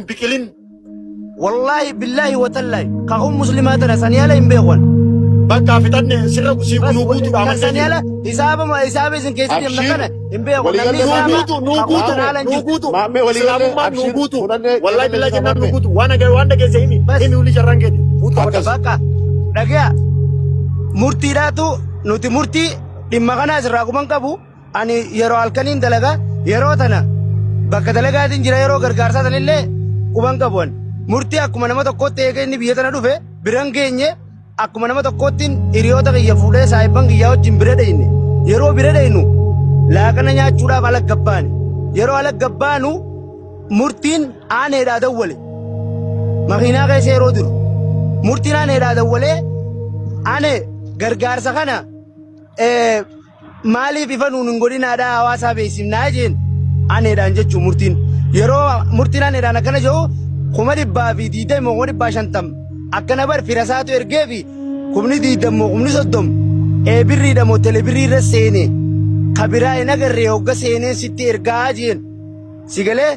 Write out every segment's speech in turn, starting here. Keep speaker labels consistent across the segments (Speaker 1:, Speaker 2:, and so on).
Speaker 1: Biqilin.
Speaker 2: Wallaahi billaahi watallaahi kakuun muslimaa tana sanii ala hin beeku ani.
Speaker 1: Bakka fixanne sirra sii
Speaker 2: Bas
Speaker 1: nuu guutuudha
Speaker 2: kan
Speaker 1: amannee
Speaker 2: sanii
Speaker 1: jirra.
Speaker 2: ala hisaaba hisaaba isin keessa deemna
Speaker 3: Abshiir
Speaker 2: kana hin beeku.
Speaker 3: walii
Speaker 2: Namni
Speaker 3: galle
Speaker 1: Nuu
Speaker 2: hisaaba
Speaker 3: maammee.
Speaker 1: guutu nuu
Speaker 2: kakuu
Speaker 1: guutu
Speaker 2: tana ala hin
Speaker 1: nuu
Speaker 2: jiru.
Speaker 1: guutu
Speaker 3: Maammee walii galle
Speaker 1: islaamummaan nuu
Speaker 3: abshiir
Speaker 1: guutu
Speaker 3: fudhannee
Speaker 1: wallahi
Speaker 3: qeeballe
Speaker 1: billahi
Speaker 3: isaa
Speaker 1: jennaan nuu
Speaker 3: maammee.
Speaker 1: guutu waan agar waan dhageesse himi
Speaker 2: Bas
Speaker 1: himi ulii carraan keeti guutu
Speaker 3: Akkas.
Speaker 1: qabadha.
Speaker 2: bakka dhagaya murtiidhaatu nuti murtii dhimma kanaa asirraa quban qabu. Ani yeroo halkaniin dalaga yeroo tana bakka dalagaatiin jira yeroo gargaarsaa tanillee quban qabu ani. Murtii akkuma nama tokkootti eega inni biyya tana dhufe biran geenye akkuma nama tokkoottiin hiriyoota kiyya fuudhee saahibban kiyyaa wajjin bira dheyne. Yeroo bira dheynu laaqana nyaachuudhaaf ala gabbaane. Yeroo ala gabbaanu murtiin aaneedhaa dawwale. Makiinaa keessa yeroo jiru murtiin aaneedhaa dawwalee ane gargaarsa kana Maaliif ifa nuun hin godhinaadhaa hawaasaa beeksifnaa jeen aneedhaan jechuun murtiin. Yeroo murtiin aneedhaan akkana jedhu 120,000 150,000 akkana bar firasaatu ergee fi 20,000 moo 30,000 ee birriidha moo telebirrii irra seene ka biraa hin agarree hogga seeneen sitti ergaa jeen si galee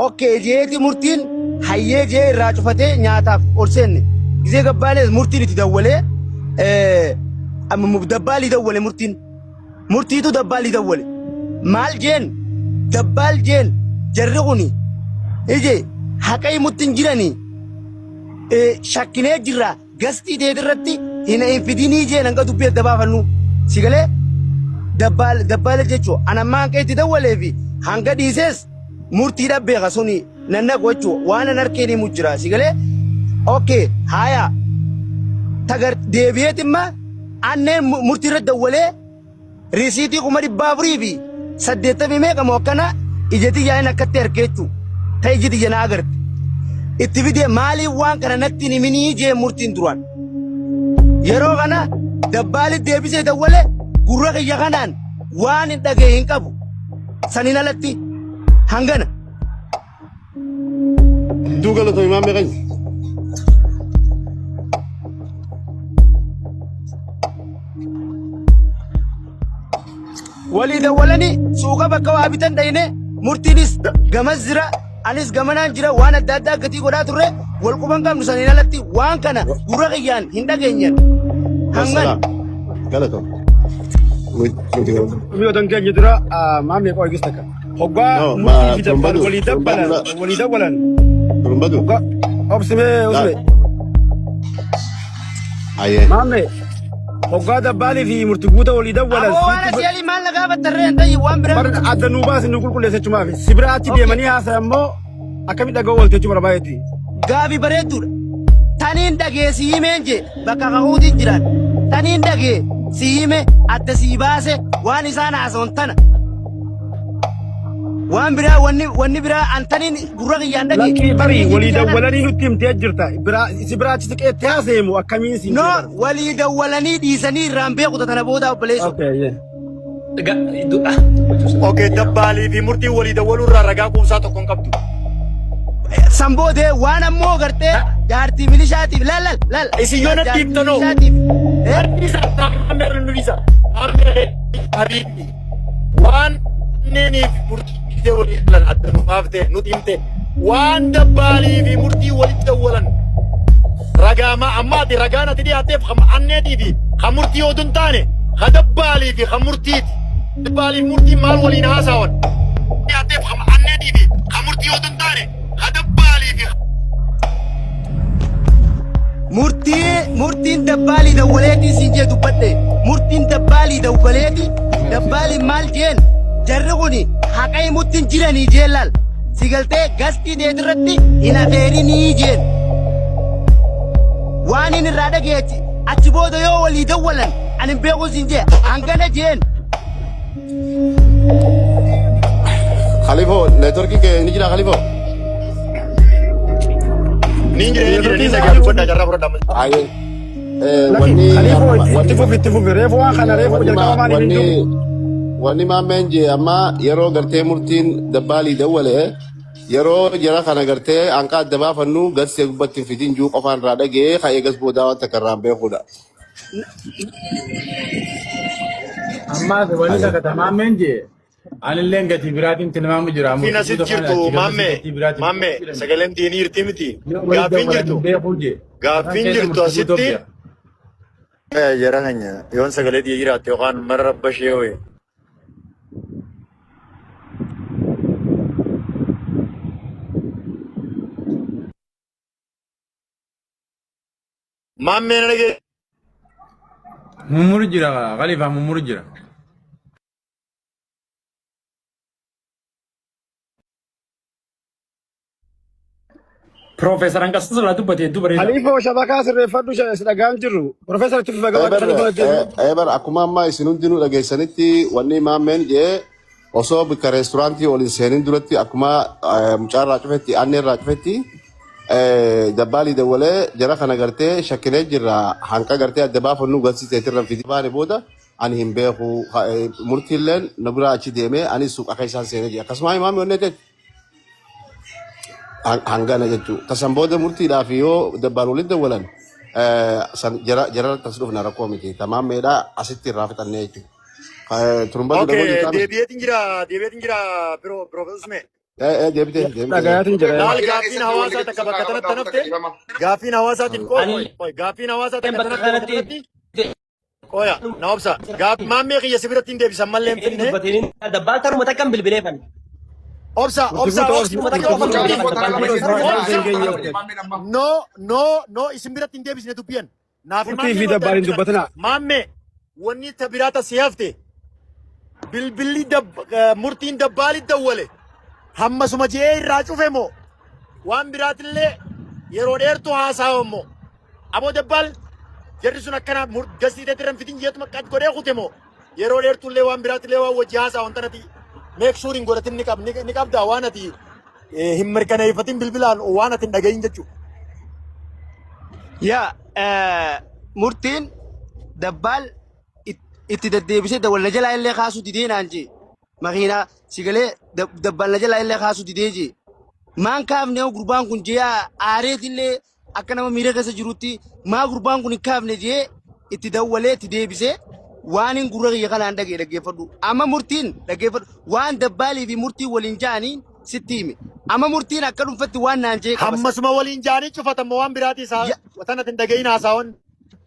Speaker 2: Okkee jeeti murtiin hayyee jee irraa cufatee nyaataaf ol seenne. Gizee gabbaanees murtiin itti dawwalee amma dabbaalii dawwale murtiin. Murtiitu dabbaalii dawwale. Maal jeen dabbaal jeen jarri kuni ije haqa himutti hin jiranii shakkinee jirra Gastii teeti irratti hin hin fidinii jeen hanga dubbii adda baafannu. Si galee dabbaal dabbaala jechuu an amma hanga itti dawwalee fi hanga dhiisees murtii dhabbeeka suni nan dhaqu jechuu waan an harkeen himu jira si galee okay haaya tagar deebi'eet imma anneen murtii irra dawwalee Risiitii 480,000 meeqa moo akkana ija tiyyaan akkatti arge jechuudha. Ta iji tiyya na agarte. Itti fidee maaliif waan kana natti hin himinii jee murtiin duraan. Yeroo kana dabbaali deebisee dawwale gurra kiyya kanaan waan hin dhagee hin qabu. Saniin alatti hangana.
Speaker 3: Hedduu galatoomi maammee keenya.
Speaker 2: Walii dawwalanii suuqa bakka waa bitan dhayne murtiinis gamas jira anis gamanaan jira waan adda addaa gatii godhaa turre wal quban qabnu saniin alatti waan kana gurra kiyyaan hin dhageenyan. Hangan.
Speaker 3: Wassalaam. Galatoomi. Nuti galatoomi.
Speaker 4: Mi'ootan keenya dura maammee qo'a eegis takka. Hoggaa
Speaker 3: No, ma
Speaker 4: murtii fi dabbaal
Speaker 3: turumbadu,
Speaker 4: walii
Speaker 3: turumbadu
Speaker 4: dabbalan
Speaker 3: la,
Speaker 4: walii dawwalan.
Speaker 3: turumbadu.
Speaker 4: Hoggaa obsimee
Speaker 3: La,
Speaker 4: usme.
Speaker 3: aye.
Speaker 4: Maamme hoggaa dabbaalii fi murtii guuta walii dawwalan
Speaker 2: Aboo waan
Speaker 4: sitti
Speaker 2: asii alii maal na gaafattarree hin ta'i waan biraa
Speaker 4: bar
Speaker 2: miti.
Speaker 4: adda nuu baasi nu qulqulleessa jechumaaf. Si bira achi
Speaker 2: Okay.
Speaker 4: deemanii haasa'an immoo akkamitti dhaga'uu oolte jechuu barbaadetti.
Speaker 2: Gaafi bareedduudha. Taniin dhagee si himeen jee bakka kakuutiin jiraan. Taniin dhagee si hime adda sii baase waan isaan haasawan tana. Waan biraa wanni wanni biraa an taniin gurra kiyyaan dhagee.
Speaker 4: Lakkii barii
Speaker 2: Taniin
Speaker 4: walii
Speaker 2: jibbicha kana.
Speaker 4: dawwalanii nutti himtee jirta. Biraa si biraa achi siqeetti haaseemu akkamiin siin
Speaker 2: No
Speaker 4: jee bara.
Speaker 2: walii dawwalanii dhiisanii irraan beeku tana boodaa obboleessoo.
Speaker 4: Okay, yeah.
Speaker 1: Okay, dabbaalii fi murtiin walii dawwaluu irraa ragaa quubsaa tokko hin qabdu.
Speaker 2: San boodee waan ammoo gartee jaartii milishaatiif laal laal laal
Speaker 1: Isin yoo natti
Speaker 2: jaartii
Speaker 1: himtanoo.
Speaker 2: milishaatiif eh?
Speaker 1: Harki isaa maammee nu dhiisa. Maammee habiibi. Waan anneeniif murtii gisee walii galan adda nu baafte nuti himte. Waan dabbaalii fi murtii walitti dawwalan ragaa ma amma ati ragaan ati dhiyaatteef kan anneetii fi kan murtii oduu hin taane kan dabbaalii fi kan murtiiti. Dabbaalii fi murtiin maal waliin haasawan? Dhiyaatteef kan anneetii fi kan murtii oduu hin taane kan dabbaalii fi
Speaker 2: Murtii murtiin dabbaalii dawwaleetii siin jee dubbadhe murtiin dabbaalii dawwaleeti dabbaaliin maal jeen jarri kuni haqa himutti hin jiranii jeen laal si galtee gastii deetirratti hin afeerinii jeen waan inni irraa dhageechi achi booda yoo walii dawwalan ani hin beeku siin jee hangana jeen.
Speaker 3: Khalifo, networking kee ni jira Khalifo?
Speaker 1: Niin jira niin jira niin dhagaa dubbadhaa carraa fudhadhaa.
Speaker 3: Aye.
Speaker 4: Lakki
Speaker 3: Wanni
Speaker 4: Khaliifoo
Speaker 3: amma
Speaker 4: itti
Speaker 3: wanni
Speaker 4: fufi itti fufi reefu waan kana reefu
Speaker 3: wanni
Speaker 4: jalqaba
Speaker 3: ma
Speaker 4: maaliif hin
Speaker 3: wanni
Speaker 4: jiru.
Speaker 3: wanni maammeen jee amma yeroo gartee murtiin dabbaalii dawwale yeroo jara kana gartee hanqa adda baafannu garsee gubbatti hin fidin juu qofaan irraa dhagee ka eegas boodaa waan takka irraa hin beekuudha.
Speaker 5: Ammaas wanni
Speaker 3: Aye.
Speaker 5: takka tamaammeen jee. Anilleen gatii biraatiin tilmaamu jira.
Speaker 1: Gaaffiin
Speaker 5: Murtii
Speaker 1: asit
Speaker 5: guutuu kana
Speaker 1: jirtu
Speaker 5: achi gamasitti
Speaker 1: maammee
Speaker 5: gatii biraatiin
Speaker 1: maammee
Speaker 5: jedhame.
Speaker 1: sagaleen diinii jirti miti.
Speaker 5: Yoo walitti
Speaker 1: Gaaffiin
Speaker 5: dawwalan
Speaker 1: jirtu
Speaker 5: hin beekuu jee. Afaan
Speaker 1: gaaffiin
Speaker 5: keessa
Speaker 1: jirtu
Speaker 5: murtii guutuu
Speaker 1: asitti.
Speaker 5: beeka.
Speaker 1: Jara keenya yoon sagalee diinii jiraatte yookaan mara rabba ishee hoye. Maammee na dhagee.
Speaker 5: Mummuru jira Khalifa mummuru jira.
Speaker 6: Piroofeesar Hanqastuu irraa dubbate hedduu bareeda.
Speaker 4: Khaliifoo shabakaa sirreeffadhu si dhagaan jirru. Profeesar itti fufa gabaa
Speaker 3: Eber
Speaker 4: Khaliifoo ajjeesu.
Speaker 3: eber akkuma ammaa isin hundinuu dhageessanitti wanni maammeen jee osoo bikka reesturaantii ol hin seenin duratti akkuma mucaarraa cufetti aanneerraa cufetti dabbaalii dawwalee jara kana gartee shakkinee jirra hanqa gartee adda baafannu galsiiseetirra fidi baane booda ani hin beeku murtiilleen na biraa achi deemee ani suuqa keessaan seenee jira akkasuma imaamni onnee teetti hangana jechuudha. Tasan booda murtiidhaaf yoo dabbaan walitti dawwalan san jara jara tas dhufna rakkoo miti. Tamaam meedhaa asitti irraa fixannee jechuudha. Turumbatu
Speaker 1: Okay,
Speaker 3: dhagoo jirtaa miti.
Speaker 1: deebi'eetiin jira Piroofeesar Usmee.
Speaker 3: Deebitee deebitee.
Speaker 4: Dhagayaatiin jira.
Speaker 1: Laal
Speaker 7: Makiinaa
Speaker 1: gaaffiin
Speaker 7: keessatti wanni
Speaker 1: hawaasaa takka
Speaker 7: gadi
Speaker 1: bakka
Speaker 7: suuraa
Speaker 1: tanatti
Speaker 7: gaafata
Speaker 1: hafte
Speaker 7: dhiifama.
Speaker 1: gaaffiin hawaasaa xiqqoo
Speaker 6: Ani
Speaker 1: qoy gaaffiin hawaasaa takka
Speaker 6: bakka
Speaker 1: tanatti bakka
Speaker 6: kanatti
Speaker 1: tanatti qoya na obsa gaaf maammee kiyya si biratti hin deebisan mallee hin finne
Speaker 6: dubbateen dabbaan taruma takkan bilbileefan.
Speaker 1: obsa
Speaker 4: Murtii
Speaker 1: obsa
Speaker 4: guutuu
Speaker 1: obsi
Speaker 6: Taruma
Speaker 4: murtii
Speaker 6: takka
Speaker 4: guutuu
Speaker 6: bilbileefan
Speaker 7: Mucaa
Speaker 6: dabbaan
Speaker 7: lama
Speaker 6: taruma
Speaker 7: keessatti
Speaker 6: takka
Speaker 1: obsa
Speaker 7: ilaalaa maammeen amma.
Speaker 1: no no no isin biratti hin deebisne dubbiyan naaf
Speaker 4: Murtii
Speaker 1: maammee
Speaker 4: fi
Speaker 1: wanti
Speaker 4: dabbaal hin
Speaker 1: argitan
Speaker 4: dubbatinaa.
Speaker 1: maammee wanni ta biraata si hafte bilbilli murtiin dabbaali dawwale hammasuma je'ee irraa cufe moo waan biraatillee yeroo dheertuu haasawa moo aboo dabbaal jarri sun akkana gastii teetiran fitin jeetuma qad godhee kute moo yeroo dheertullee waan biraatillee waan wajji haasawan tanati make sure hin godhatin ni ni qabda waan ati hin mirkaneeffatin bilbilaan waan ati hin dhagahin jechuudha.
Speaker 2: Yaa murtiin dabbaal itti deddeebisee dawwal na jalaa illee kaasuu didee naan jee makiinaa sigalee dabbaal na jalaa illee kaasuu didee jee maan kaafne hoo gurbaan kun jee aareetillee akka nama miira keessa jirutti maa gurbaan kun hin kaafne jee itti dawwalee itti deebisee waan hin gurra kiyya kanaan dhagee dhaggeeffadhu amma murtiin dhaggeeffadhu waan dabbaalii fi murtiin waliin ja'anii sitti hime amma murtiin akka dhuunfatti waan naan jee qaba.
Speaker 1: Hammasuma waliin jaanii cufatammoo waan biraatii isaa tanati hin dhagahin haasawan.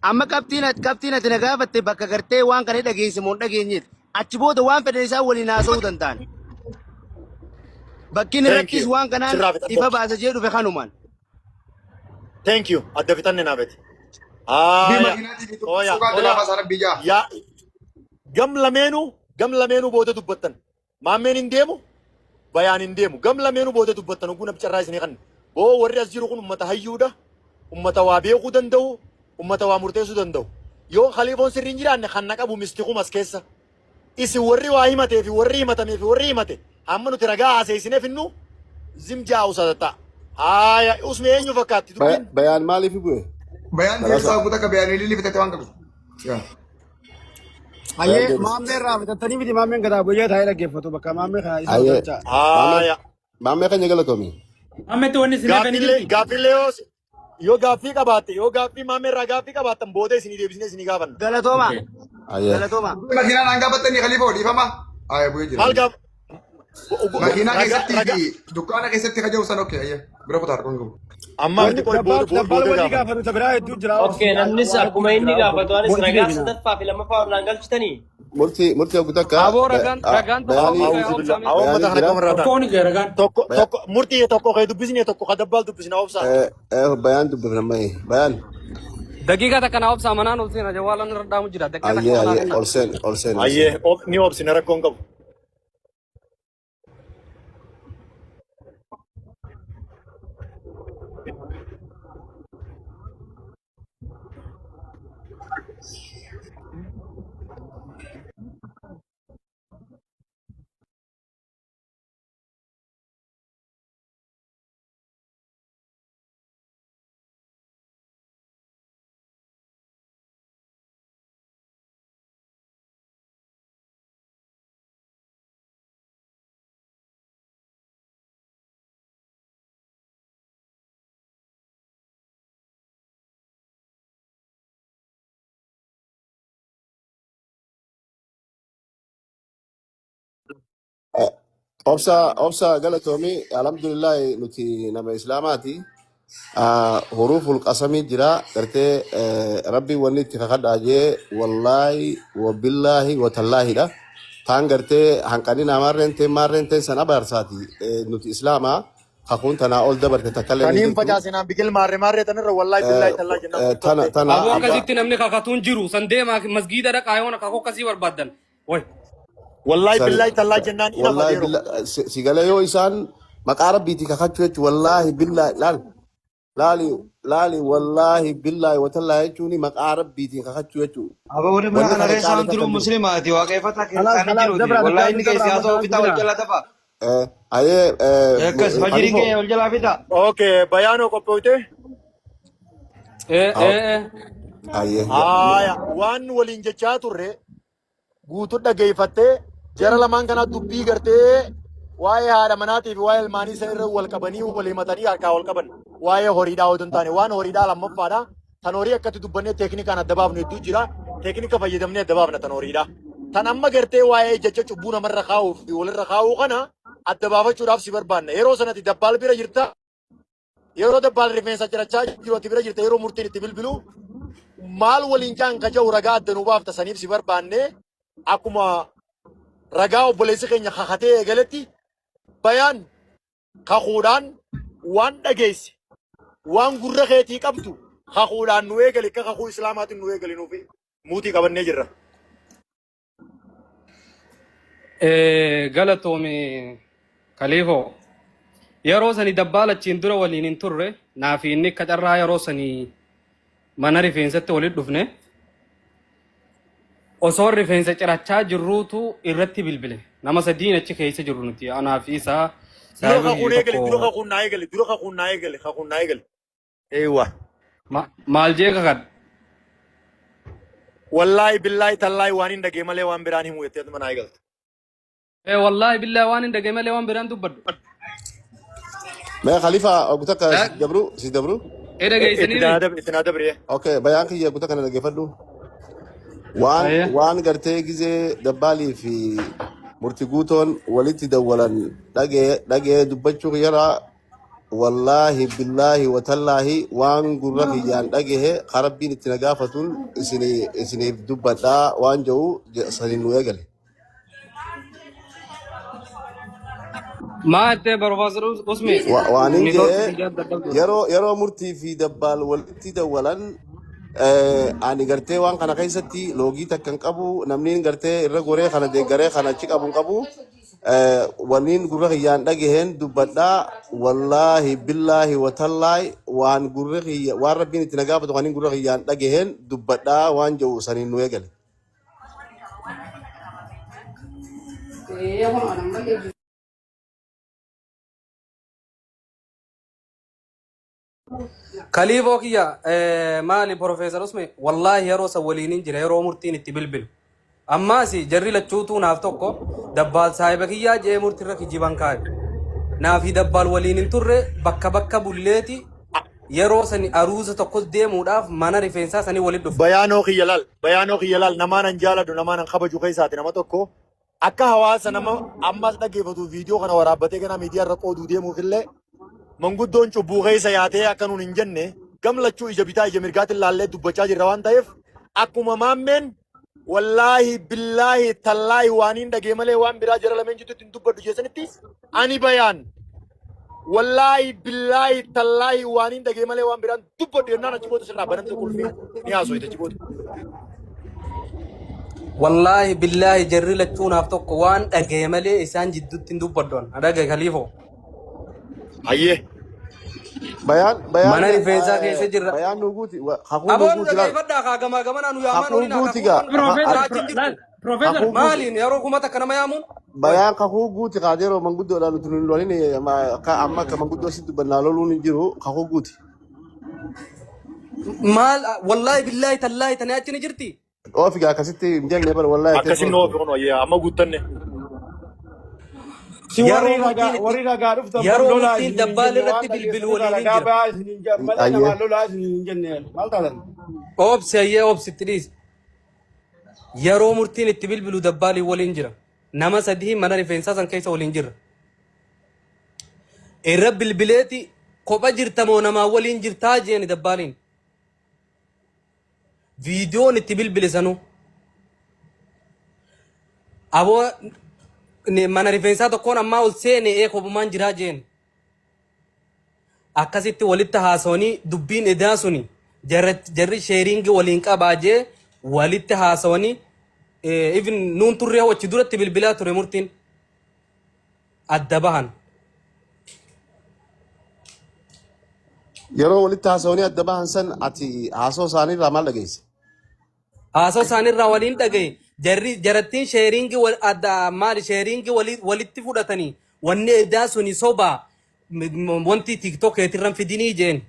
Speaker 2: Amma qabxiin ati na gaafatte bakka gartee waan kana dhageesse moo hin dhageenyeeti. Achi booda waan fedhan isaan waliin haasa'uu danda'an. Bakki inni
Speaker 1: Thank
Speaker 2: irrattis
Speaker 1: you.
Speaker 2: waan kanaan
Speaker 1: Sirraa fixadhu.
Speaker 2: ifa baasa jee dhufe kanumaan.
Speaker 1: Thank you. Adda fixanne naa beeti.
Speaker 7: Bi
Speaker 1: Haaya.
Speaker 7: makiinaatii fi
Speaker 1: Oya.
Speaker 7: suuqaa
Speaker 1: Oya.
Speaker 7: jalaa baasaa rabbii jaa.
Speaker 1: Yaa gam lameenuu booda dubbattan. Maammeen hin deemu. Bayaan hin deemu. Gam lameenuu booda dubbattan oguu namticha irraa isinii kanne. Boo warri as jiru kun ummata hayyuudha. Ummata waa beekuu danda'u. Ummata waa murteessuu danda'u. Yoo khaliifoon sirrii hin jiraanne kan na qabu mistikum as keessa. Isin warri waa himatee fi warri himatamee fi warri himate hamma nuti ragaa haaseessinee finnu zimjaa usatatta. Haaya usme eenyu fakkaatti dubbiin?
Speaker 3: Bayaan maaliif bu'e?
Speaker 7: Bayaan
Speaker 3: Badhaasa.
Speaker 7: deebisaa guutaa akka bayaan ililli fitate waan qabu. Yaa.
Speaker 3: Bayaan
Speaker 4: Hayyee
Speaker 3: deebisa.
Speaker 4: maammee irraa fitattanii miti maammeen gadaa guyyaa taa'ee dhaggeeffatu bakka maammee kana isa
Speaker 3: Hayyee.
Speaker 4: hojjechaa.
Speaker 1: Haaya.
Speaker 3: Maammee keenya galatoomi.
Speaker 6: Ammetti wanni isin hafanii
Speaker 1: Gaaffiillee
Speaker 6: jirti.
Speaker 1: gaaffiillee yoo gaaffii qabaatte yoo gaaffii maammee irraa gaaffii qabaattan booda isinii deebisnee isinii gaafanna.
Speaker 2: Galatooma.
Speaker 5: Okay.
Speaker 3: Hayyee.
Speaker 2: Galatooma.
Speaker 7: Makiinaa naan gaafattanii khaliifoo dhiifama. Ayya bu'ee jira.
Speaker 1: Maal gaaf
Speaker 7: Makiinaa
Speaker 1: ragaa
Speaker 7: keessattii
Speaker 1: ragaa
Speaker 7: fi dukkaana keessatti kaja'u san okay ayya bira kutaa harkoon qabu.
Speaker 1: Amma
Speaker 4: Wanni
Speaker 1: miti qoy
Speaker 4: dabbaal
Speaker 1: booda
Speaker 4: dabbaal
Speaker 1: booda
Speaker 4: wanni
Speaker 1: gaafanna.
Speaker 4: gaafatu ta biraa hedduu jira.
Speaker 8: Okay, namnis akkuma inni gaafatu anis
Speaker 4: Wanti
Speaker 8: ragaa
Speaker 4: deebina.
Speaker 8: sadaffaa fi lammaffaa ollaan galchitanii.
Speaker 3: Murtii oguu takka
Speaker 9: Aboo ragaan ragaan tokko
Speaker 3: bayaanii
Speaker 1: A'uuzu billah.
Speaker 9: obsamee
Speaker 1: Awwa ummata
Speaker 3: bayaanii
Speaker 1: kana
Speaker 3: jira.
Speaker 1: kamarraa ta'an.
Speaker 6: Tokkoon ija ragaan.
Speaker 1: Tokko tokko murtii tokko kee dubbisne tokko ka dabbaal dubbisne obsaa.
Speaker 3: Bayaan dubbifna mayi. Bayaan.
Speaker 9: Daqiiqaa takka naa obsaa manaan ol seena jawaalaan irra dhaamu jira daqiiqaa takka
Speaker 3: Ayyee
Speaker 9: manaa
Speaker 3: ayyee
Speaker 9: kenna.
Speaker 3: ol seen ol seen ol
Speaker 1: Ayyee
Speaker 3: seen.
Speaker 1: ni obsine rakkoon qabu.
Speaker 3: Obsa obsa galatoomi alhamdulillahi nuti nama islaamaati. Huruuful qasamii jira gartee rabbiin wanni itti kakadhaa jee wallaahi wabillaahi watallaahidha. Taan gartee hanqanina maarreen teen maarreen teen san abaarsaati. Nuti islaamaa kakuun tanaa ol dabarte takkallee hin
Speaker 1: Taniin
Speaker 3: jirtu.
Speaker 1: facaasinaan biqil maarree maarree tanirra wallaahi billaahi tallaa jennaan
Speaker 3: Tana
Speaker 1: turte.
Speaker 3: tana
Speaker 9: Aboo
Speaker 3: abbaa
Speaker 9: akkasitti namni kakatuun jiru san deemaa masgiida dhaqaa yoona kakuu akkasii barbaaddan. Way.
Speaker 1: Wallaahi
Speaker 3: sani
Speaker 1: billaahi tallaa jennaan ina
Speaker 3: wallaahi
Speaker 1: fadeero.
Speaker 3: billaahi si galee yoo isaan maqaa rabbiitii kakachuu jechuun wallaahi billaahi laal laali laali wallaahi billaahi watallaahi jechuun maqaa rabbiitiin kakachuu jechuun
Speaker 10: Aba wani mana
Speaker 3: wanni
Speaker 10: kana
Speaker 3: kana
Speaker 10: keessa
Speaker 3: caale
Speaker 10: waan
Speaker 3: takka
Speaker 10: jiru
Speaker 3: hin jiru.
Speaker 10: muslimaati waaqeffataa
Speaker 4: Kalaas
Speaker 10: kiristaana
Speaker 4: kalaas
Speaker 10: jiruuti.
Speaker 4: dabra
Speaker 10: Wallahi
Speaker 4: dubbii
Speaker 10: inni keessa
Speaker 4: dabra amma
Speaker 10: haasa'u
Speaker 4: sa'aan
Speaker 10: fitaa wal
Speaker 4: gubina.
Speaker 10: jala tafa.
Speaker 3: Ayee
Speaker 10: Akkas fajiriin
Speaker 3: Khaliifoo
Speaker 10: kee wal jalaa fitaa.
Speaker 1: Okay, bayaanoo qophoofte.
Speaker 9: Ee ee ee.
Speaker 3: ayee
Speaker 1: Haaya, waan waliin jechaa turre guutuu dhageeffattee jara lamaan kanaa dubbii gartee waa'ee haadha manaatii fi waa'ee ilmaanii isa irra wal qabanii wal himatanii harkaa wal qaban waa'ee horiidhaa otoo hin taane waan horiidhaa lammaffaadha. Tan horii akkatti dubbannee teeknikaan adda baafnu hedduu jira. Teeknika fayyadamnee adda baafna tan horiidhaa. Tan amma gartee waa'ee jecha cubbuu namarra kaa'uu fi walirra kaa'uu kana adda baafachuudhaaf si barbaanna. Yeroo sanatti dabbaal bira jirta. Yeroo dabbaal rifeensa cirachaa jiru ati bira jirta yeroo murtiin itti bilbilu maal waliin jaan ka ja'u ragaa adda nu baafta saniif si barbaanne akkuma ragaa obboleessi keenya kakatee eegaletti bayaan kakuudhaan waan dhageesse waan gurra keetii qabdu kakuudhaan nu eegali akka kakuu islaamaatiin nu eegali nuufi muutii qabannee jirra.
Speaker 9: Galatoomi Kaliifoo. Yeroo sani dabbaala achiin dura waliin hin turre naa fi inni akka carraa yeroo sani mana rifeensatti walitti dhufne. Osoo rifeensa cirachaa jirruutu irratti bilbile. Nama sadiin achi keessa jirru nuti anaa fi isaa
Speaker 1: Dura
Speaker 9: saahiba
Speaker 1: kakuun
Speaker 9: kiyya
Speaker 1: eegali dura
Speaker 9: tokko.
Speaker 1: kakuun naa eegali dura kakuun naa eegali kakuun naa eegali. Eeywa.
Speaker 9: Maal jee kakadha?
Speaker 1: Wallaahi billaahi tallaahi waan hin dhagee malee waan biraan himu jettee atuma naa eegalte.
Speaker 9: Ee wallaahi billaahi waan hin dhagee malee waan biraan dubbadhu.
Speaker 3: Mee Khalifa ogu takka si dabru si dabru.
Speaker 9: Ee dhageessanii
Speaker 1: Itti naa dabri itti naa dabri.
Speaker 3: Okay bayaan kiyya ogu takka na dhaggeeffadhu. Waan
Speaker 9: Ayya.
Speaker 3: waan gartee gizee dabbaalii fi murti guutoon walitti dawwalan dhagee dhagee dubbachuu kiyyarraa Wallaahi billaahi watallaahi waan gurra kiyyaan dhagahe ka rabbiin itti na gaafatun isiniif dubbadhaa waan jedhu saniin nu eegale.
Speaker 9: Maa ittee Professor Usmi?
Speaker 3: Waan hin
Speaker 9: Network
Speaker 3: jee
Speaker 9: biyyaa dadhabdu.
Speaker 3: yeroo murtii fi dabbaal walitti dawwalan ani gartee waan kana keessatti loogii takka hin qabu namni gartee irra goree kana deeggaree kana achi qabu hin qabu. Waniin gurra kiyyaan dhagaheen dubbadhaa wallaahi billaahi watallaahi waan gurra kiyya waan rabbiin itti na gaafatu waniin gurra kiyyaan dhagaheen dubbadhaa waan jedhu saniin nu eegale.
Speaker 9: Kaliifoo kiyya maali Profeesar Usme wallaahi yeroo san waliinin jira yeroo murtiin itti bilbilu. Ammaas jarri lachuutuu naaf tokko dabbaal saahiba kiyyaa je'ee murtirra kijiban kaayu. Naafi dabbaal waliin hin turre bakka bakka bulleeti yeroo sani aruuza tokkos deemuudhaaf mana rifeensaa sanii walitti dhufne.
Speaker 1: Bayaanoo kiyya laal bayaanoo kiyya laal namaan an jaaladhu namaan an kabaju keessaati nama tokko Akka hawaasa nama ammas dhaggeeffatu viidiyoo kana waraabbatee gara miidiyaa irra qooduu deemuuf illee manguddoon cubbuu keessa yaatee akka nuun hin jenne gam lachuu ija bitaa ija mirgaatiin laallee dubbachaa jirra waan ta'eef akkuma maammeen wallaahi billaahi tallaahi waan hin dhagee malee waan biraa jara lameen jidduutti hin dubbadhu jeessanitti ani bayaan wallaahi billaahi tallaahi waan hin dhagee malee waan biraan dubbadhu jennaan achi booda sirraa banamte qulfii ni haasofte achi booda.
Speaker 9: Wallaahi billaahi jarri lachuu naaf tokko waan dhagaye malee isaan jidduutti hin dubbadhu an. Dhagaye kaliifoo.
Speaker 1: Hayyee.
Speaker 3: Bayaan bayaan
Speaker 9: Mana rifeensaa keessa jirra.
Speaker 3: Bayaan nu guuti kakuu nu
Speaker 9: Aboo nu
Speaker 3: guuti laal
Speaker 9: dhaggeeffadhaa kaa gamaa gamanaa nu yaamaan
Speaker 3: kakuu
Speaker 9: olin haa
Speaker 3: guuti
Speaker 9: kakuu
Speaker 3: gaa
Speaker 9: waan
Speaker 6: Profeesar,
Speaker 9: biraa achi hin jirtu.
Speaker 6: Profeesar,
Speaker 3: kakuu guuti
Speaker 9: Maaliin yeroo kuma takka nama yaamuun?
Speaker 3: bayaan kakuu guuti kaa yeroo manguddoodhaan nuti nu lolin amma akka manguddoo si dubbannaa loluun hin jiru kakuu guuti.
Speaker 9: Maal wallaahi billaahi tallaahi tani achi ni jirti.
Speaker 3: Oofi gaa akkasitti hin jenne bar wallaahi
Speaker 1: Akkasin nu oofi kun wayyaa amma guuttanne.
Speaker 4: Si warri
Speaker 9: Yeroo
Speaker 4: ragaa
Speaker 9: murtiin itti
Speaker 4: warri ragaa dhuftan bar
Speaker 9: yeroo
Speaker 4: lolaa
Speaker 9: murtiin
Speaker 4: isiniin hin
Speaker 9: dabbaal
Speaker 4: jenne waan
Speaker 9: irratti bilbilu
Speaker 4: dhageessanirraa
Speaker 9: waliin hin
Speaker 4: ragaa
Speaker 9: jira.
Speaker 4: bayaa isiniin jedhan malee
Speaker 3: Ayyee.
Speaker 4: namaan lolaa isiniin hin jenne maal taatan?
Speaker 9: Obsi ayyee obsi itti dhiisi. Yeroo murtiin itti bilbilu dabbaaliin waliin jira. Nama sadii mana rifeensaa san keessa waliin jirra. Irra bilbileeti kopha jirta moo namaa waliin jirtaa jeeni dabbaaliin. Viidiyoon itti bilbile sanuu. Aboo mana rifeensaa tokkoon ammaa ol seene ee kophumaan jiraa jeen. Akkasitti walitti haasawanii dubbiin edaa suni jarri sheeriingi waliin qabaa jee walitti haasawanii even nuun turree achi duratti bilbilaa ture murtiin adda bahan.
Speaker 3: Yeroo walitti haasawanii adda bahan san ati haasoo isaanii irraa maal dhageesse?
Speaker 9: Haasoo isaaniirraa waliin dhagaye. Jarri jarattiin sheeriingi wal adda maali sheeriingi walitti fudhatanii wanni edaa suni sobaa wanti tiktok eetirran fidinii jeen.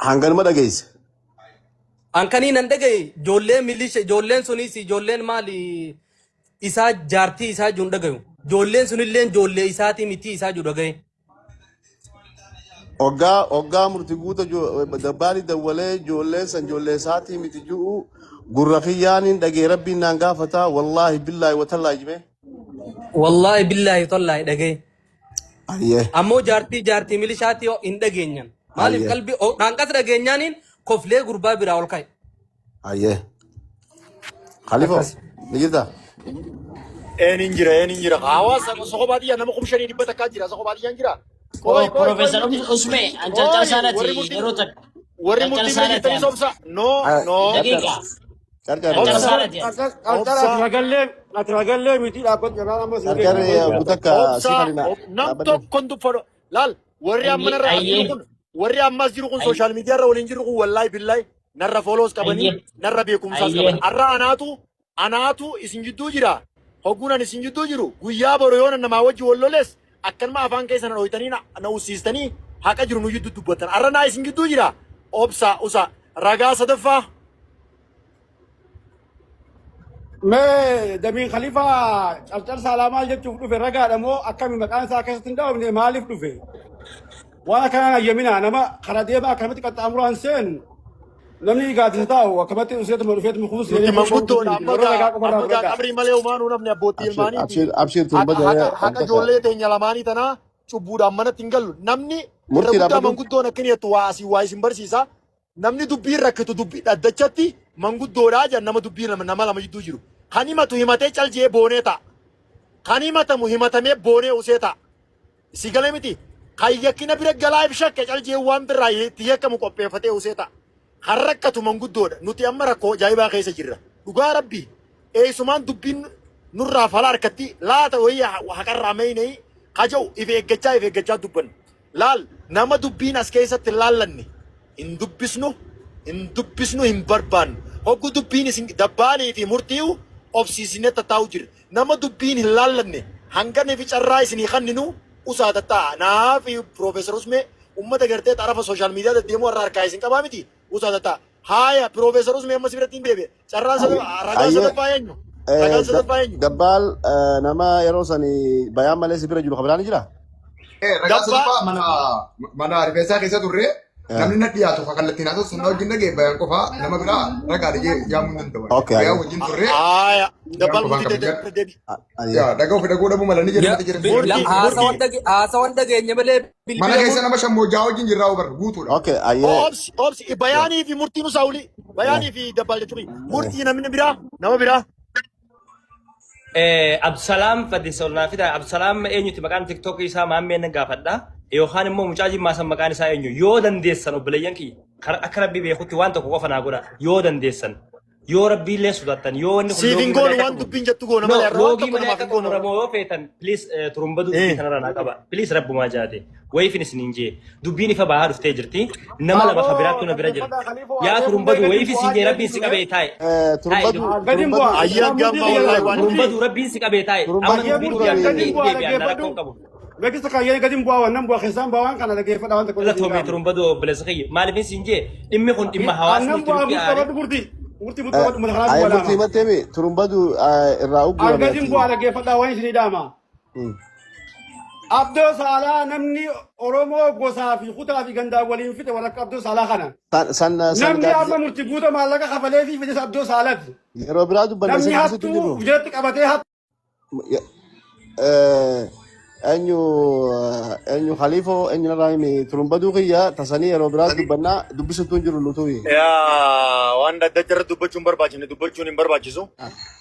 Speaker 3: Hanganuma dhageesse.
Speaker 9: Hankanii nan dhagaye ijoollee milisha ijoolleen sunis ijoolleen maali isaa jaartii isaa jiru dhagayu. Ijoolleen sunillee ijoollee isaatii miti isaa jiru dhagaye.
Speaker 3: Hoggaa hoggaa murti guuta dabbaali dawwalee ijoolleen san ijoollee isaatii miti ju'u gurra kiyyaaniin dhagee rabbiin naan gaafataa wallaahi billaahi watallaahi jibee.
Speaker 9: Wallaahi billaahi tollaahi dhagaye.
Speaker 3: Ayyee.
Speaker 9: Ammoo jaartii jaartii milishaatii hin dhageenyan. Maaliif
Speaker 3: Ayyee.
Speaker 9: qalbii dhaanqas dhageenyaaniin koflee gurbaa biraa ol ka'e.
Speaker 3: Ayyee. Khalifo
Speaker 9: Akkas.
Speaker 3: ni jirta?
Speaker 1: Eenin jira eenin jira. Hawaasa soqo baadiyyaa nama 5,100 jira soqo baadiyyaan jira. Qoy qoy qoy
Speaker 8: Profeesar
Speaker 1: murtii.
Speaker 8: Usme an carcar
Speaker 1: Qoy
Speaker 8: saanati
Speaker 1: warri murtii
Speaker 8: yeroo takka
Speaker 1: warri
Speaker 8: carcar
Speaker 1: murtii bira
Speaker 8: saanati
Speaker 1: jirtanii
Speaker 8: an
Speaker 1: sobsa. No no.
Speaker 8: daqiiqa
Speaker 3: Carcar
Speaker 8: carcar
Speaker 1: Obsa.
Speaker 8: saanati an
Speaker 4: Qarqara ati
Speaker 1: Obsa.
Speaker 4: ragallee ati ragallee miti dhaabbatu jaraan amma si
Speaker 3: Carcar
Speaker 4: beeku.
Speaker 3: butakka si
Speaker 1: Obsa.
Speaker 3: kalina
Speaker 1: Nam
Speaker 3: dhaabbadhu.
Speaker 1: tokkon dubbadhu. Laal warri amma
Speaker 8: ayyee
Speaker 1: narra as jiru
Speaker 8: ayyee
Speaker 1: kun warri ammas jiru kun sooshaal miidiyaa irra waliin jiru kun wallaahi billaahi narra fooloos qabanii
Speaker 8: ayyee
Speaker 1: narra beekumsaas qaban.
Speaker 8: ayyee
Speaker 1: Har'a anaatu anaatu isin jidduu jira. Hogguun ani isin jidduu jiru guyyaa boru yoona namaa wajji wal loles akkanuma afaan keessa na dhooytanii na ussiistanii haqa jiru nu jidduu dubbattan. Har'a naa isin jidduu jira. Obsa usa ragaa sadaffaa.
Speaker 4: Mee Damiin Khalifaa carcar saalaa maal jechuuf dhufe ragaadha moo akkami maqaan isaa keessatti hin dhaabne maaliif dhufe? Waan akkanaan ayyaminaa nama karaa deemaa akkanumatti qaxxaamuraan seenu namni gaaddisa taa'u akkamatti useetuma dhufeetuma kuus
Speaker 1: Nuti
Speaker 4: seenee qofa
Speaker 1: manguddoodha
Speaker 4: miti
Speaker 1: amma
Speaker 4: warra
Speaker 1: gaa
Speaker 4: ragaa qofa irraa
Speaker 1: amma gaa
Speaker 4: fudhadha.
Speaker 1: qabrii malee humaanuu namni abbootii
Speaker 3: Abshir
Speaker 1: ilmaaniiti.
Speaker 3: abshir abshir
Speaker 1: Haqa
Speaker 3: turba
Speaker 1: haqa
Speaker 3: jee
Speaker 1: haqa
Speaker 3: takka
Speaker 1: ijoollee teenya lamaanii tanaa cubbuudhaan manatti hin gallu. Namni irra
Speaker 3: murtii
Speaker 1: guddaa
Speaker 3: dhaabbadhu.
Speaker 1: manguddoon akka inni jettu waa asii waa isin barsiisa. Namni dubbiin rakkitu dubbii dhaddachatti manguddoodhaa jedhan nama dubbii nama lama jidduu jiru. Kan himatu himatee cal je'ee boonee ta'a. Kan himatamu himatamee boonee usee ta'a. Si galee miti. Kan yakkina bira galaa if shakke cal je'ee waan birraa itti yakkamu qopheeffatee usee ta'a. Kan rakkatu manguddoodha. Nuti amma rakkoo ajaa'ibaa keessa jirra. Dhugaa rabbii. Eessumaan dubbiin nurraa fala harkatti laata wayii haqarraa meeynee kaja'u if eeggachaa if eeggachaa dubbanna. Laal nama dubbiin as keessatti hin laallanne hin dubbisnu hin dubbisnu hin barbaannu. Hoggu dubbiin isin dabbaalii fi murtiiyu obsiisnee tattaa'u jirra. Nama dubbiin hin laallanne hanga nufi carraa isinii kanninu usaa tattaa'a. Naa fi Piroofeesar Usmee ummata gartee xarafa sooshaal miidiyaa deddeemuu har'a harkaa isin qabaa miti usaa tattaa'a. Haaya Piroofeesar Usmee amma si biratti hin deebi'e. Carraan ragaan
Speaker 3: Ayyee
Speaker 1: sadaffaa eenyu? Ragaan sadaffaa eenyu?
Speaker 3: Dabbaal nama yeroo sani bayaan malee si bira jiru kabiraan ni jira?
Speaker 7: Ragaa
Speaker 1: Dabbaa
Speaker 7: sadaffaa mana mana rifeensaa keessa turre namni na dhiyaatu kan kallattiin haasa'u sun na wajjin dhagee bayaan qofaa nama biraa ragaa dhagee yaamuu hin danda'u.
Speaker 3: Okay,
Speaker 7: Bayaan
Speaker 3: ayyee.
Speaker 7: wajjin turre
Speaker 1: Haaya
Speaker 7: bayaan
Speaker 1: dabbaal
Speaker 7: qofaan
Speaker 1: murtii
Speaker 7: qabu.
Speaker 1: deebi.
Speaker 3: Ayyee.
Speaker 7: Yaa dhagaa ofii dhaguu dhabuu mala ni jedhu
Speaker 9: Ya,
Speaker 7: miti jedhan.
Speaker 1: Murtii
Speaker 9: haasawan
Speaker 1: murtii
Speaker 9: dhage- haasawan dhageenya malee
Speaker 7: Mana
Speaker 9: bilbila
Speaker 7: keessa nama shammoojaa wajjin jirraa obar guutuudha.
Speaker 3: Okay, ayyee.
Speaker 1: Obsi obsi bayaanii fi murtiin usaawuli bayaanii fi dabbaal jechuun murtii namni biraa nama biraa.
Speaker 8: Absalaam Fadisa ol naa fida. Absalaam eenyuti maqaan tiktookii isaa maammee nan gaafadha. Yookaan immoo mucaa jimmaa san maqaan isaa eenyu yoo dandeessan obboleeyyan kiyya akka rabbii beekutti waan tokko qofa naa godha yoo dandeessan yoo rabbii illee sodaattan yoo wanni kun
Speaker 1: Siif hin
Speaker 8: loogii malee
Speaker 1: goonu
Speaker 8: akka
Speaker 1: waan
Speaker 8: xumuramu
Speaker 1: dubbiin jettu goona
Speaker 8: no
Speaker 1: malee har'a waan
Speaker 8: loogii
Speaker 1: tokko
Speaker 8: malee
Speaker 1: namaaf
Speaker 8: akka
Speaker 1: hin goonu.
Speaker 8: xumuramu yoo feetan please turumbaduu dubbii tanarraa naa qaba please rabbumaa jaate wayiifin isiniin jee dubbiin ifa bahaa dhuftee jirti nama lama ka
Speaker 4: Aboo
Speaker 8: biraattu na bira jira
Speaker 4: dhaggeeffadhaa Khaliifoo
Speaker 8: yaa
Speaker 4: adeemu
Speaker 8: turumbaduu
Speaker 4: gadi
Speaker 8: wayiif isin
Speaker 4: bu'aa
Speaker 8: jee rabbiin
Speaker 4: deebisu
Speaker 8: si qabee taa'e taa'e
Speaker 3: Turumbadu
Speaker 8: dubbii
Speaker 4: Gadi
Speaker 3: turumbadu
Speaker 4: bu'aa
Speaker 1: Ayyaan
Speaker 4: murtii
Speaker 1: gamma
Speaker 4: kiyya
Speaker 1: wallahi waan
Speaker 4: murtii
Speaker 8: turumbaduu rabbiin si qabee taa'e amma
Speaker 3: turumbadu
Speaker 4: ayyee
Speaker 8: dubbiin
Speaker 4: murtii
Speaker 8: guyyaa
Speaker 4: gadi
Speaker 8: itti
Speaker 4: bu'aa
Speaker 8: deebi'an na
Speaker 4: dhaggeeffadhu
Speaker 8: rakkoon qabu.
Speaker 4: Beeksisa kaayyee gadi bu'aa waan bu'aa keessaan bu'aa waan kana dhaggeeffadha waan tokko
Speaker 8: Irra
Speaker 4: illee
Speaker 8: toomee
Speaker 4: hin
Speaker 8: turumbaduu obboleessa kiyya maaliif siin jee dhimmi kun dhimma hawaasni
Speaker 4: Annan
Speaker 8: itti
Speaker 4: bu'aa
Speaker 8: nutti
Speaker 4: murtii
Speaker 8: aare
Speaker 4: qabadhu murtii murtii murtii qabadhu mata kanaaf
Speaker 3: Ayyee
Speaker 4: bu'aa
Speaker 3: murtii
Speaker 4: laama.
Speaker 3: himattee turumbadu irraa uggurame
Speaker 4: An gadi
Speaker 3: ati.
Speaker 4: bu'aa dhaggeeffadhaa waan isinii dhaama. Abdoo Saalaa namni Oromoo gosaa fi kutaa fi gandaa waliin fixe warra akka Abdoo Saalaa kana.
Speaker 3: San san san
Speaker 4: Namni
Speaker 3: gaaddisa
Speaker 4: amma murtii guuta maallaqa kafalee fi fides Abdoo Saalaati.
Speaker 3: yeroo biraa dubbanna
Speaker 4: Namni
Speaker 3: isin akkasitti hin
Speaker 4: hattuu
Speaker 3: jirru.
Speaker 4: jalatti qabatee hattuu.
Speaker 3: Eenyu eenyu Khaliifoo eenyu narraa himi turumbaduu kiyya tasanii yeroo biraa dubbannaa dubbisuutu hin jiru nutuyi.
Speaker 1: Yaa waan dhaddacha irratti dubbachuun barbaachifne dubbachuun hin barbaachisu.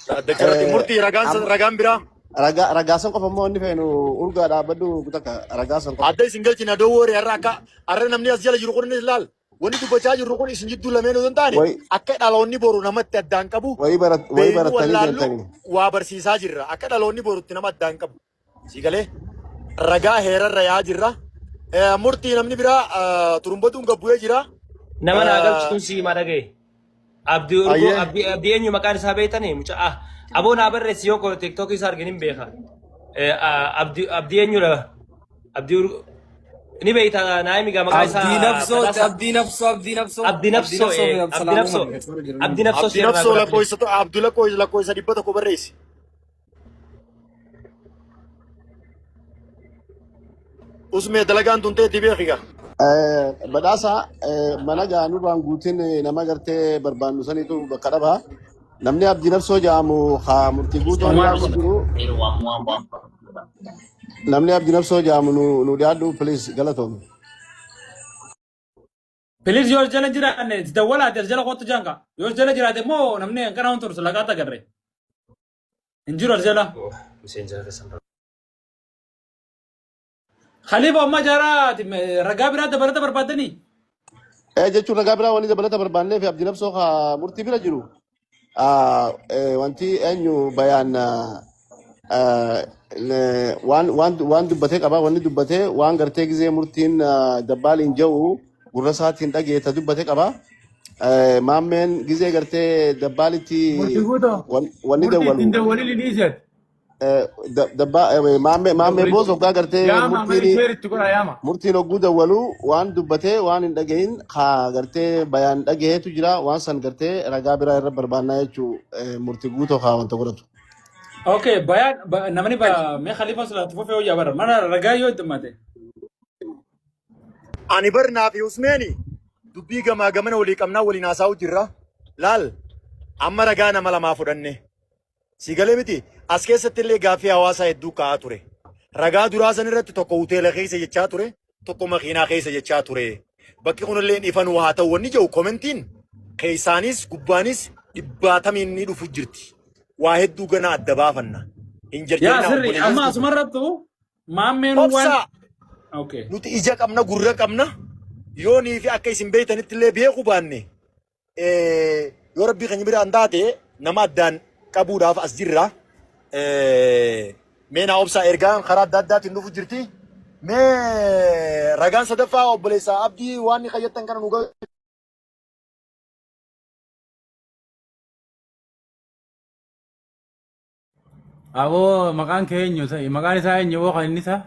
Speaker 1: Dhaddacha irratti murtii ragaan ragaan biraa
Speaker 3: Ragaa ragaa san qofa immoo inni feenu urgaa dhaabbadhu takka ragaa san qofa.
Speaker 1: adda isin galchina dowwoore har'a akka har'a namni as jala jiru kun innis laal. Wanni dubbachaa jirru kun isin jidduu lameen osoo hin taane
Speaker 3: Wayi
Speaker 1: akka dhaloonni boru namatti addaan qabu
Speaker 3: wayii barat wayii
Speaker 1: beeknu
Speaker 3: barattanii
Speaker 1: wallaallu
Speaker 3: deemtanii.
Speaker 1: waa barsiisaa jirra. Akka dhaloonni borutti nama addaan qabu. Si galee ragaa heerarra yaa jirra. Murtii namni biraa turumbatuun gabbu'ee jira.
Speaker 8: Nama naa galchituun si himaa dhagaye. Abdii Urgoo
Speaker 1: Ayyee.
Speaker 8: Abdii Abdii eenyu maqaan isaa beektanii mucaa ah aboo naa barreessi yoo koo tiktookii isaa argin hin beeka. Abdii Abdii eenyudha? Abdii Urgoo ni beekta naa himi gaa maqaan isaa
Speaker 9: Abdii Nafsoo,
Speaker 8: badhaasa
Speaker 9: Abdii Nafsoo, Abdii Nafsoo,
Speaker 8: Abdii
Speaker 9: Abdii
Speaker 8: Nafsoo
Speaker 9: Nafsoo fi
Speaker 8: Abdii
Speaker 9: Absalaam
Speaker 8: Nafsoo
Speaker 9: Umar.
Speaker 8: Abdii Nafsoo
Speaker 1: Abdii
Speaker 8: seerraa
Speaker 1: Nafsoo
Speaker 8: godha
Speaker 1: lakkoofsa Abdii lakkoofsa lakkoofsa 100 barreessi. Usmee dalagaan tun teetti beeki gaa.
Speaker 3: Badhaasa mana gaanurraan guutin nama gartee barbaannu sanitu bakka dhabaa. Namni Abdii Nafsoo jedhamu haa murtii guutuu yaamu jiru. Namni Abdii Nafsoo jedhamu nu nu dhiyaadhu please galatoomi.
Speaker 6: Please yoo as jala jiraanne dawwalaati as jala kottu jaanka. Yoo as jala jiraate immoo namni kana hin tursu laqaata agarre. Hin jiru as jala.
Speaker 8: Miseensa keessan
Speaker 6: Khalifa amma jaaraati ragaa biraa dabalata barbaaddanii?
Speaker 3: Jechuun ragaa biraa wanni dabalata barbaannee fi Abdii Nafsoo haa murtii bira jiru. Wanti eenyu bayaan waan waan waan dubbatee qaba wanni dubbatee waan gartee gizee murtiin dabbaaliin ja'u gurra isaatiin dhageeta dubbate qaba. Maammeen gizee gartee dabbaalitti
Speaker 5: Murtii guutoo.
Speaker 3: wanni
Speaker 5: Murtii ittiin
Speaker 3: dawwalu
Speaker 5: dawwalin ni dhiiseet.
Speaker 3: Maammee maammee boos hoggaa gartee
Speaker 5: Yaama mana
Speaker 3: murtiin
Speaker 5: sheer itti godha yaama.
Speaker 3: murtiin hogguu dawwalu waan dubbatee waan hin dhagahin haa gartee bayaan dhagaheetu jira waan san gartee ragaa biraa irra barbaannaa jechuu murtii guutoo haa wanta godhatu.
Speaker 6: Okay, bayaan namni mee Khalifa sulaatti fufee hojii bara mana ragaa yoo itti
Speaker 1: Ani bar naa fi Usmeeni dubbii gamaa gamana walii qabnaa waliin haasa'u jirra. Laal amma ragaa nama lamaa fudhanne. Si galee miti as keessatti illee gaaffii hawaasaa hedduu ka'aa ture. Ragaa duraa san irratti tokko hoteela keessa jechaa ture, tokko makiinaa keessa jechaa ture. Bakki kunillee ifa nuu haa ta'u wanni jedhu komentiin keessaanis gubbaanis dhibbaatamiin ni dhufu jirti. Waa hedduu gana adda baafanna. Hin
Speaker 6: Yaa
Speaker 1: jarjarinaa
Speaker 6: sirri
Speaker 1: obboleeyyan
Speaker 6: amma
Speaker 1: keenya.
Speaker 6: asumarrattu maammeen waan
Speaker 1: Obsaa!
Speaker 6: Okay.
Speaker 1: Nuti ija qabna gurra qabna. Yoonii fi akka isin beektanitti illee beekuu baanne yoo rabbii keenya biraan taate nama addaan qabuudhaaf as jirra. Mee naa obsaa ergaan karaa adda addaatiin dhufu jirti. Mee ragaan sadaffaa obboleessa Abdii waan ni kayyattan kana nu
Speaker 5: Aboo maqaan kee eenyu ta'e maqaan isaa eenyu boo kan inni isaa?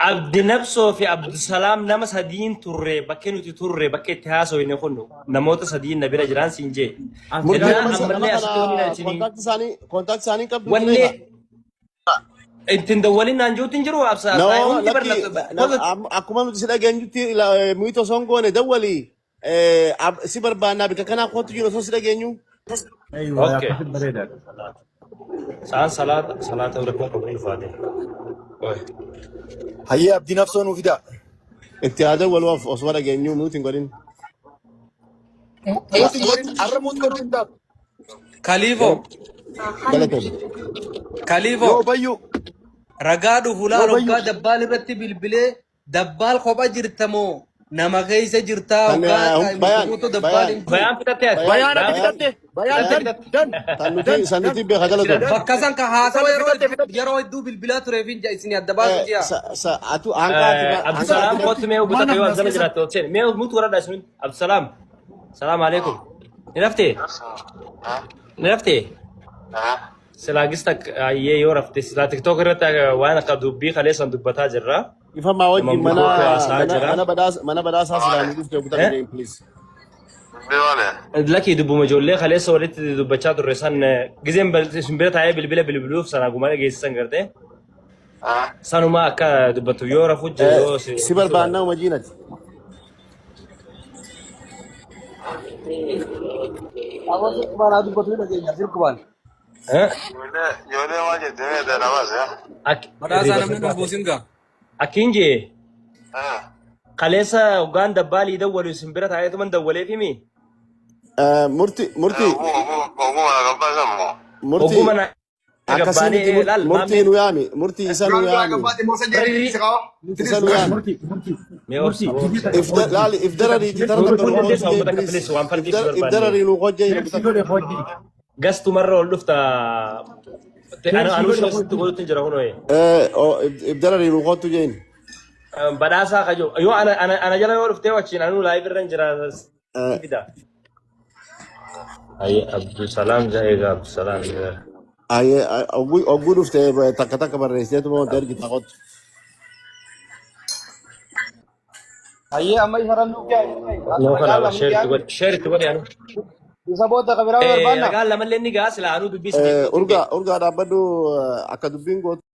Speaker 8: Abdi Nabsoo fi Abdusalaam nama sadiin turre bakkee nuti turre bakkee itti haasofne kun namoota sadiin na bira jiraan siin jee.
Speaker 5: As
Speaker 3: Murtii
Speaker 8: Innaa
Speaker 3: nama nama
Speaker 8: ammallee asitti wanni
Speaker 3: kana
Speaker 8: na isinii
Speaker 3: kontaakti isaanii kontaakti isaanii qabdu
Speaker 8: wanni
Speaker 3: Zuleeka.
Speaker 8: ittiin dawwalin naan jirutti hin jiru absa
Speaker 3: No,
Speaker 8: hundi bar
Speaker 3: lakki akkuma nuti si dhageenyutti muyita osoo hin goone dawwali si barbaannaa bika kanaa kootu jiru osoo si dhageenyu.
Speaker 5: Aywa
Speaker 8: Okay.
Speaker 5: akkasitti bareedaadha.
Speaker 8: Sa'aan salaata salaata rakkoo qabu ulfaate. Oye.
Speaker 1: Hayyee abdii nafsoo nuu fidaa.
Speaker 3: Itti haa dawwaluuf osoo dhageenyu nuti hin godhin.
Speaker 1: Muuti hin godhin har'a muuti godhuu hin taatu.
Speaker 9: Kaliifoo,
Speaker 3: Galatoomi.
Speaker 9: Kaliifoo,
Speaker 1: Yoo bayyuu
Speaker 9: ragaa dhufu
Speaker 1: yoo
Speaker 9: laal
Speaker 1: bayyuu
Speaker 9: hoggaa dabbaal irratti bilbilee dabbaal kopha jirta moo nama keessa jirtaa
Speaker 3: Tan
Speaker 9: hoggaa
Speaker 3: bayaan
Speaker 9: guutuu dabbaal
Speaker 3: bayaan
Speaker 9: hin jiru.
Speaker 8: Bayaan fitatte ati.
Speaker 3: bayaan
Speaker 1: bayaan ati
Speaker 8: Bayaan
Speaker 3: bayaan
Speaker 1: fitatte bayaan
Speaker 8: fitatte
Speaker 1: dan
Speaker 8: fitatte.
Speaker 1: dan
Speaker 3: tan nuti
Speaker 1: dan
Speaker 3: san
Speaker 1: dan
Speaker 3: nuti beeka galatoomi.
Speaker 1: dan
Speaker 9: Bakka san ka haasawa
Speaker 1: fitatte
Speaker 9: yeroo
Speaker 1: fitatte
Speaker 9: hedduu
Speaker 1: fitatte.
Speaker 9: yeroo hedduu bilbilaa tureef hin isin adda baasu ji'a.
Speaker 3: Sa atu hanqa ati hanqa ati
Speaker 8: Abdusalaam kootu mee
Speaker 6: Maal
Speaker 8: guutate yoo
Speaker 6: namni as
Speaker 8: as jala
Speaker 6: keessa
Speaker 8: jiraatte ol seeni. Mee mutu waradha isin. Abdusalaam. Salaam alaikum. Ni raftee? Ni raftee? Silaa gista ayyee yoo rafte silaa tiktok irratti waan akka dubbii kaleessan dubbataa jirra.
Speaker 3: Ifamaa
Speaker 8: Nama
Speaker 3: wajjin mana
Speaker 8: guddootu haasaa
Speaker 3: mana
Speaker 8: jira.
Speaker 3: mana badhaasa mana badhaasaa silaa nu dhufte kutaa
Speaker 8: Eh?
Speaker 3: dhageen please.
Speaker 8: Lakki dubbuma ijoollee kaleessa walitti dubbachaa turre san gizeen isin bira taa'ee bilbila bilbiluuf sana guma dhageessisan gartee. Sanuma akka dubbattu yoo rafu jiru yoo si
Speaker 3: Si barbaannaa majiinati.
Speaker 10: Awwa sirkubaan haa dubbatu dhageenya sirkubaan.
Speaker 11: Ijoollee maal jette meeta namas yaa?
Speaker 9: Badhaasaa namni nu buusin gaa.
Speaker 8: Akkiin jee kaleessa hoggaan dabbaalii dawwalu isin bira taa'eetuman dawwaleef himi.
Speaker 3: Murti murti
Speaker 11: Oguma gabbaasan moo?
Speaker 3: murti
Speaker 8: Hogguma na
Speaker 3: akkasii
Speaker 8: gabbaanee
Speaker 3: miti
Speaker 8: laal
Speaker 3: murtii
Speaker 8: maammeen
Speaker 3: nu yaami murtii isa nu
Speaker 7: Duraan duraa
Speaker 3: yaami
Speaker 7: gabbaate moo san jedhee si qaba.
Speaker 3: isa nu yaami.
Speaker 6: Murti murti
Speaker 8: mee
Speaker 6: murti
Speaker 8: obsa
Speaker 6: gizee
Speaker 8: obsa.
Speaker 6: takka
Speaker 3: Ifda
Speaker 6: hojii
Speaker 3: laali ifdarariiti tara
Speaker 8: Nuti
Speaker 3: takka
Speaker 8: kun
Speaker 3: nu
Speaker 8: dandeessa
Speaker 3: hojjee
Speaker 8: uummata akka
Speaker 3: please
Speaker 8: bilis waan fardiif si barbaanne.
Speaker 3: ifdararii nu hojjee
Speaker 6: sheer
Speaker 3: namni
Speaker 6: si
Speaker 3: takka.
Speaker 6: godhe hojii
Speaker 8: Gastumarra ol dhufta.
Speaker 6: sheer
Speaker 8: Anu
Speaker 6: si
Speaker 8: anu
Speaker 6: godhe
Speaker 8: shee sitti
Speaker 6: hojii
Speaker 8: godhutti jira kunoo.
Speaker 3: Ifdararii nu hojju jeen.
Speaker 8: Badhaasaa kajo yoo ana ana ana jala yoo dhuftee wachiin anuu live irra hin jira fida. Ayi Abdusalaam jaa egaa Abdusalaam jaa.
Speaker 3: Aye ogguu dhufte takka takka barreessiteetuma wanta ergita qottu.
Speaker 10: Hayyee amma isa rannuuf
Speaker 8: Noo kana
Speaker 10: ragaan
Speaker 8: ba
Speaker 10: lamni
Speaker 8: share itti
Speaker 10: dhiyaate
Speaker 8: godhi share itti godhi anu.
Speaker 10: isa booda ka biraa barbaanna.
Speaker 8: Ragaan lamallee ni gaa sila anuu dubbii isiniif
Speaker 3: Urgaa urgaa dhaabbadhu akka dubbiin gootu.